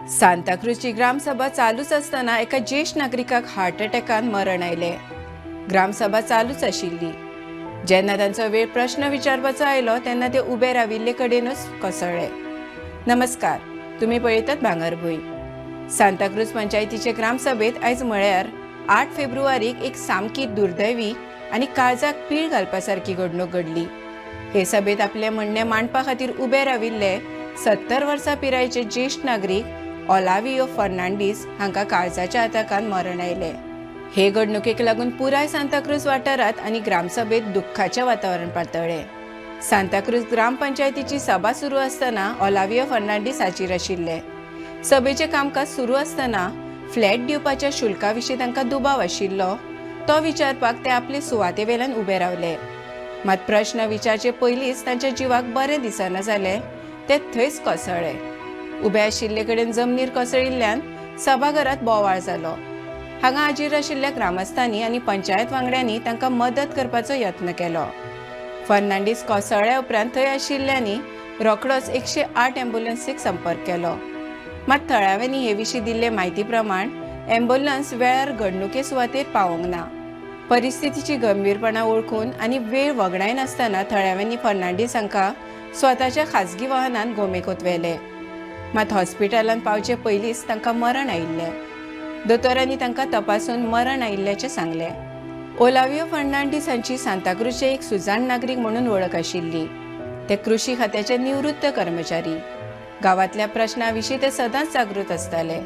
सांताक्रूजची ग्रामसभा चालूच आसतना एका ज्येश्ठ नागरिकाक हार्ट अटॅकान मरण आयलें. ग्रामसभा चालूच आशिल्ली. जेन्ना तांचो वेळ प्रश्न विचारपाचो आयलो तेन्ना ते उबे राविल्ले कडेनूच कोसळ्ळे. नमस्कार, तुम्ही पळयतात भांगरभूंय. सांताक्रूज पंचायतीचे ग्रामसभेत आयज म्हळ्यार 8 फेब्रुवारीक एक सामकी दुर्दैवी आनी काळजाक पीळ घालपा सारकी घडणूक घडली. हे सभेत आपलें म्हणणें मांडपा खातीर उबे राविल्ले 70 वर्सां पिरायेचे ज्येश्ठ नागरीक ओलावियो फर्नांडीस हांकां काळजाच्या आताकान मरण आयलें. हे घडणुकेक लागून पुराय सांताक्रूज वाठारांत आनी ग्रामसभेत दुख्खाचें वातावरण पातळ्ळें. सांताक्रूज ग्रामपंचायतीची सभा सुरू आसतना ओलावियो फर्नांडीस हाजीर आशिल्ले. सभेचें कामकाज सुरू आसतना फ्लॅट दिवपाच्या शुल्का विशीं तांकां दुबाव आशिल्लो तो विचारपाक ते आपले सुवाते वेल्यान उबे रावले. मात प्रश्न विचारचे पयलींच तांच्या जिवाक बरें दिसना जालें. ते थंयच कोसळ्ळे. उबे आशिल्ले कडेन जमनीर कोसळिल्ल्यान सभाघरात बोवाळ जालो. हांगा हाजीर आशिल्ल्या ग्रामस्थांनी आनी पंचायत वांगड्यांनी तांकां मदत करपाचो यत्न केलो. फर्नांडीस कोसळ्ळ्या उपरांत थंय आशिल्ल्यांनी रोखडोच 108 एम्ब्युलन्सीक संपर्क केलो. मात थळाव्यांनी हे विशीं दिल्ले म्हायती प्रमाण एम्ब्युलन्स वेळार घडणुके सुवातेर पावोंक ना. परिस्थितीची गंभीरपणा वळखून आनी वेळ वगडायनासतना थळाव्यांनी फर्नांडीस हांकां स्वताच्या खाजगी वाहनान गोमेकॉत व्हेले. मात हॉस्पिटलांत पावचे पयलींच तांकां मरण आयिल्लें. दोतोरांनी तांकां तपासून मरण आयिल्ल्याचें सांगलें. ओलावियो फर्नांडीस हांची सांताक्रूजचे एक सुजाण नागरीक म्हणून वळख आशिल्ली. ते कृषी खात्याचे निवृत्त कर्मचारी. गांवांतल्या प्रश्ना विशीं ते सदांच जागृत आसताले.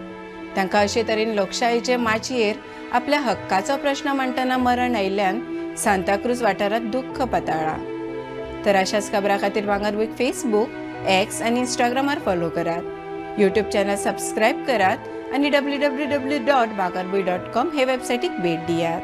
तांकां अशे तरेन लोकशायेचे माचयेर आपल्या हक्काचो प्रश्न मांडटना मरण आयिल्ल्यान सांताक्रूज वाठारांत दुख्ख पातळ्ळां. तर अशाच खबरां खातीर भांगरभूंय फेसबूक, एक्स आनी इंस्टाग्रामार फॉलो करात, यूट्यूब चॅनल सबस्क्रायब करात आनी www.bhangarbhuin.com हे वेबसायटीक भेट दियात.